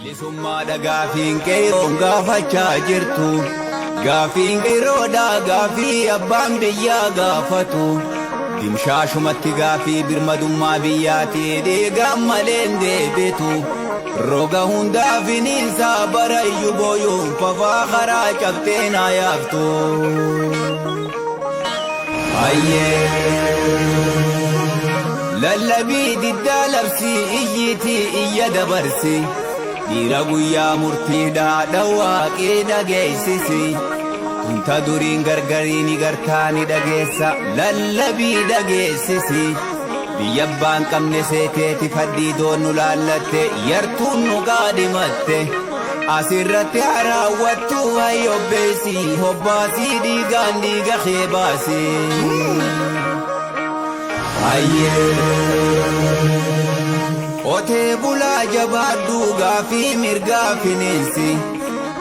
Bilisummaa dhagaafiin qeeroon gaafachaa jirtu. Gaafiin qeeroodhaa gaafii abbaan biyyaa gaafatu. Dimshaashumatti gaafii birmadummaa biyyaatii dhiigaan malee hin deebitu. Roga hundaa finiinsaa bara iyyuu booyuun fafaa karaa cabtee naa yaaftu. Lallabii diddaa labsii iyyiitii iyya dabarsi. Dhiira guyyaa murtiidhaa dhawaaqii dhageessisi. Kunta duriin gargarii ni gartaa ni dhageessa lallabii dhageessisi. Biyya abbaan qabne seeteeti faddii doonnu laallatte yartuun nu qaadhimatte. Asirratti haraawwattu hayyobbeessi hobbaasii dhiigaan dhiiga kee baasi. Qotee bulaa jabaadhuu gaafii mirgaa fineensi.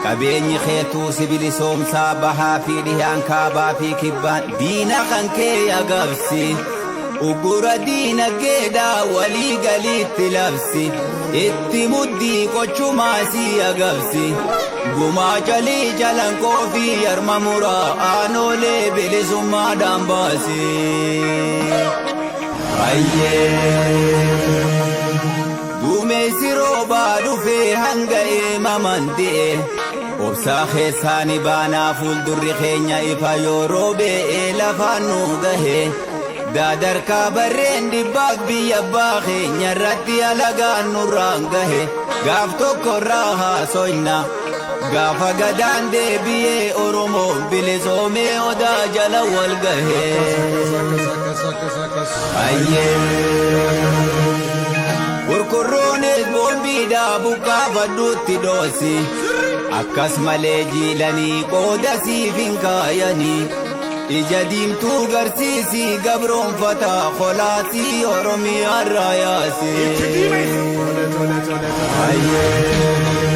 Qabeenyi keetuu si bilisoomsaa bahaa fi dhihaan kaabaa fi kibbaan diina kan kee agabsi. Uggura diinagdeedhaa walii galiitti labsi. Itti muddii qochumaa si agabsi. Gumaa calii calanqoo fi yarma muraa aanoolee bilisummaadhaan baasi. Duumessi roobaa dhufee hanga eemaman di'e. Obsaa keessaa ni baanaa fuuldurri keenya ifa yoo roobee lafaan nu gahe. Dadarkaa barreen dhibbaaf biyya abbaa keenya irratti alagaan nurraan gahe. Gaaf tokko irraa haasoyna. Gaafa gadaan deebi'ee Oromoon bilisoomee odaa jala wal gahe. Kurkurroonis boombiidhaa buqqaafadhuutti dhoosi. Akkas malee jiilanii qooda siif hin kaayanii. Ija diimtuu garsiisi gabroonfataa kolaasii Oromiyaa irraa yaasi. Tole tole tole tole.